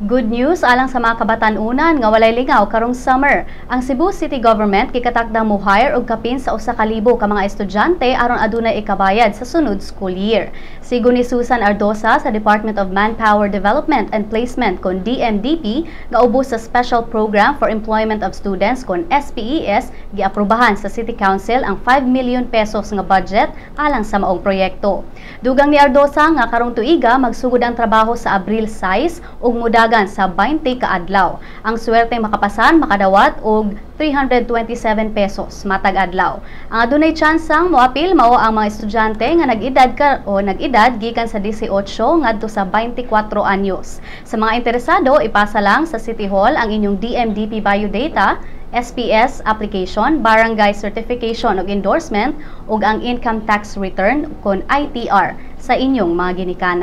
Good news alang sa mga kabatan-unan nga walay lingaw karong summer. Ang Cebu City Government gikatakdang mo hire og kapin sa 1,000 ka mga estudyante aron adunay ikabayad sa sunod school year. Sigon ni Susan Ardosa sa Department of Manpower Development and Placement kon DMDP, nga ubos sa Special Program for Employment of Students kon SPES, giaprobahan sa City Council ang 5 million pesos nga budget alang sa maong proyekto. Dugang ni Ardosa nga karong tuiga magsugod ang trabaho sa Abril 6 ug mudagan sa 20 ka adlaw. Ang swerte makapasan makadawat og 327 pesos matag adlaw. Ang adunay tsansang moapil mao ang mga estudyante nga nag-edad ka o nag-edad gikan sa 18 ngadto sa 24 anyos. Sa mga interesado, ipasa lang sa City Hall ang inyong DMDP biodata, SPS application, barangay certification ug endorsement ug ang income tax return kon ITR sa inyong mga ginikanan.